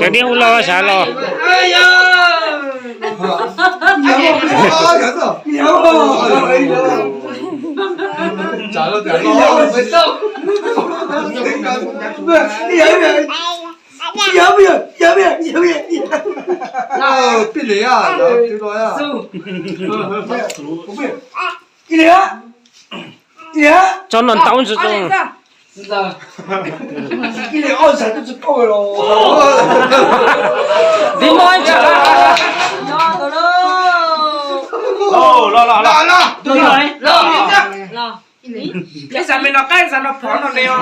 Cov dib hu los sav los. Tso no ntau ntsis. Peb xav me no qaib xav no phov no ne os.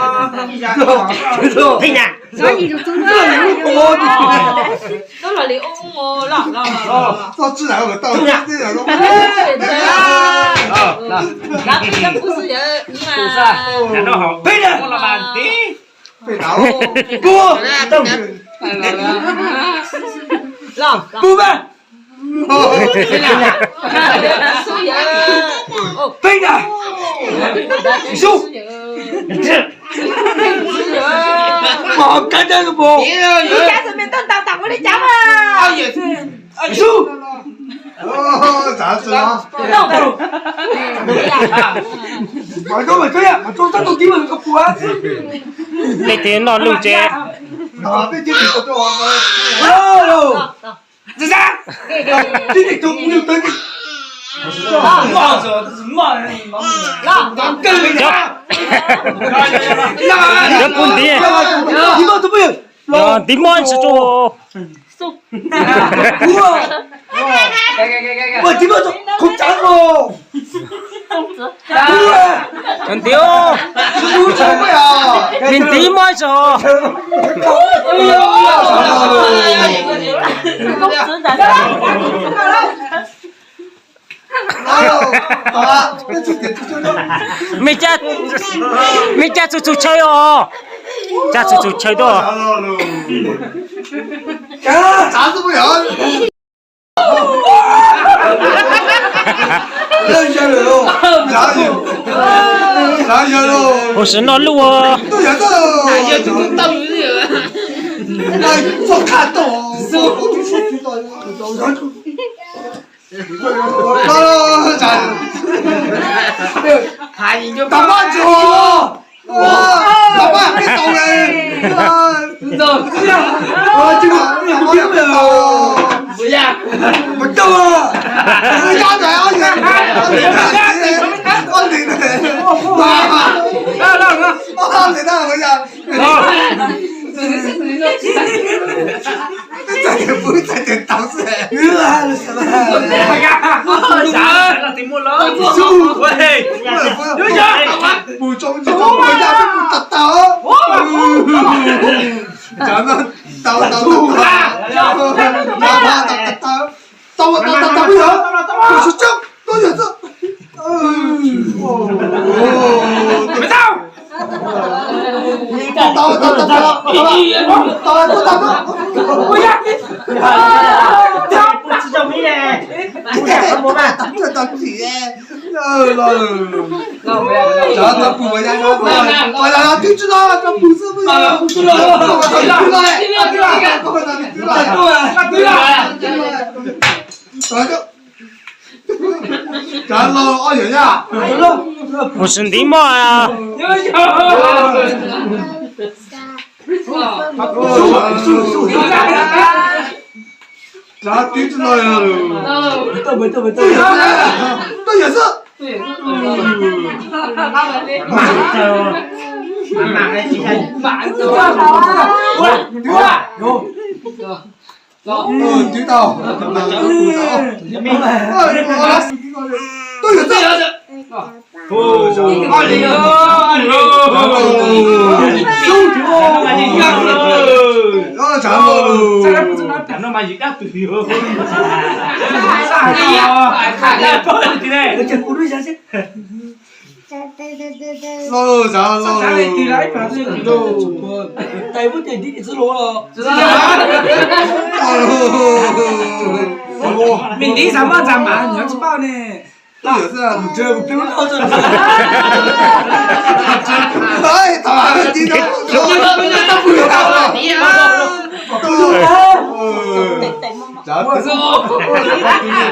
Peb na. Peb na. Pub. Pub. Peb na. Su. Mos kab dawb pus. Su. Mas rau mas rau yam mas rau sab tau tib mas koj pua. Peb thiaj noj lwj tsev. Cov pub ntiv, cov ntiv mob ntsis rau. Cov ntiv, me ntiv mob ntsis. Me cab, me cab txug txug chaw os. Cab txug txug chaw tuaj. Ua si noj lwj. Tau pab tsis, tau pab peb tau li. Mus coj, mus coj, ob li, ob li, ob li na mus yog. Txais tias pub txais tias tau xwb. Pus tsoo tsis tau ua yam peb pus tau tau. Cov no tau tau tau tau tau tau tau tau tau tau tau tau tau. Mus si ntiv moj. Twb tau. Twb tau. Lo lus, xav lo lus. Me ntiv xav muaj ntxa mas nyob tsis paub ne. Twb yog xwb, kuv tsis paub.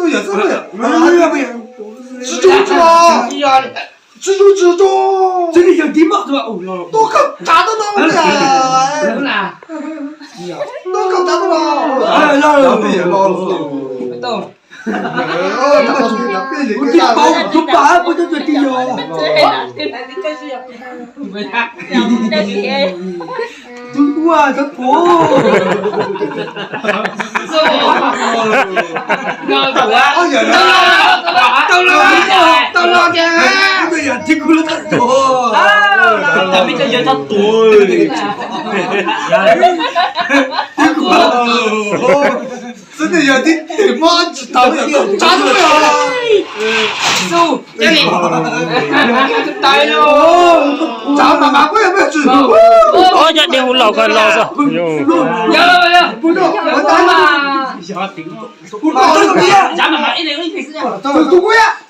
Tuaj yawm xwb, tuaj yawm. Tsis tug tsis, tsis tug tsis tug. Tsis li yawg tiv maj tuaj, tuaj kawg tsav tau no. Tuaj kawg tsav tau no. Tus pab puas tau tus tiv yog. Tus ua tau puas. Tau los, tau los, tau los. Tsis kuv los tau tuag. Tau tuag. Xwb nws yog tib tim mob tsis tau, yog tau tsav xwb yog. Xub, tsav mas mas kuj yog me tsis. Ua cas dej hu los koj los xwb. Tus kuj yog.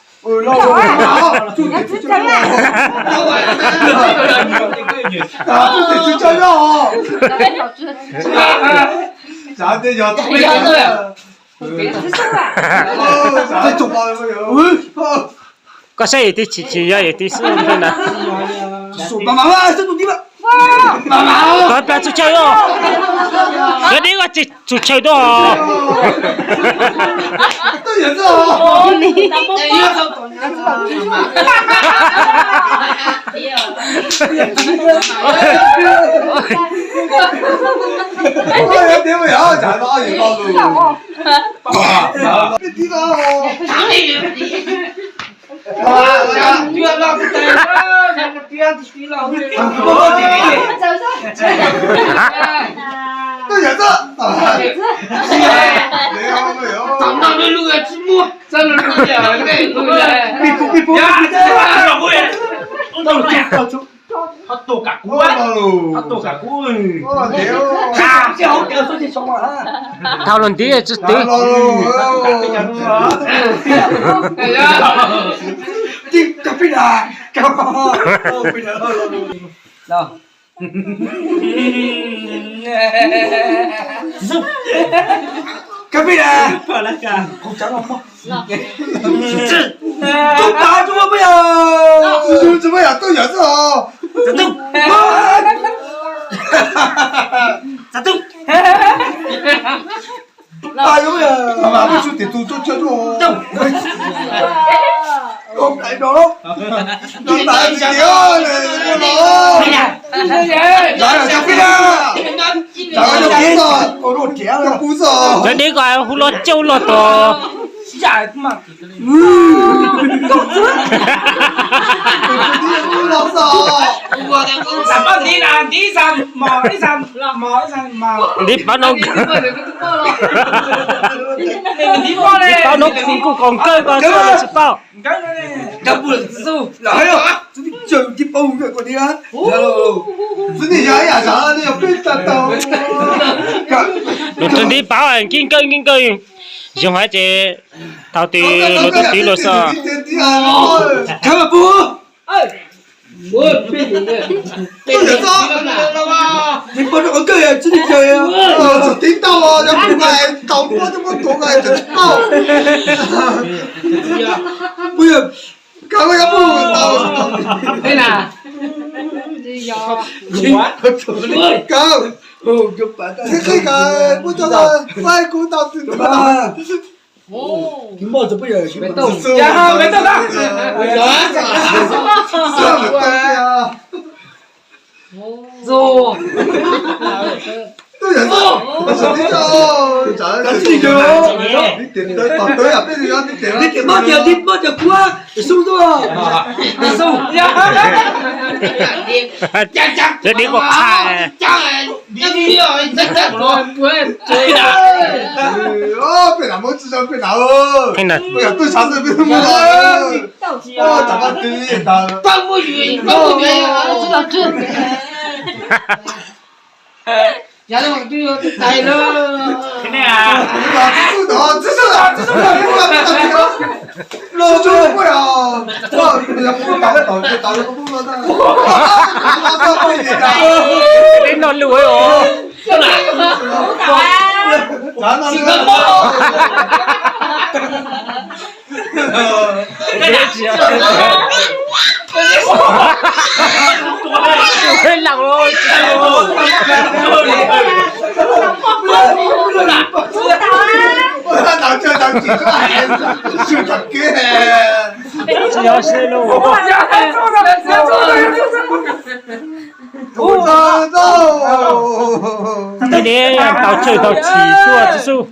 Koj saib yawm tib tsis, tsis yog yawm tib xwb ntag. Koj plas txug chaw os. Yog deb koj txug chaw tuaj. Dhau los ntiv tsis tiv. Deb deb koj hu los coj los tod. Ntiv paub no, ntiv paub no kuj koom kawg koj tsis paub. Nws tus ntiv paub nkees nkees, zoo hais ces thaum twg los tau tiv los xwb. Peb nam muab tsis zoo peb nam. Peb nam tuaj sav xwb peb muab. Tam pab twv ntag. Yav no twb yuav twb tais lawm. Los tsis txuj tod, tsis txuj tod, tsis txuj tod, tsis txuj tod. Peb noj lus os. Peb laus los. Tsis yog seb lauj. Neb tau tsawg tau chim tuaj tib xub.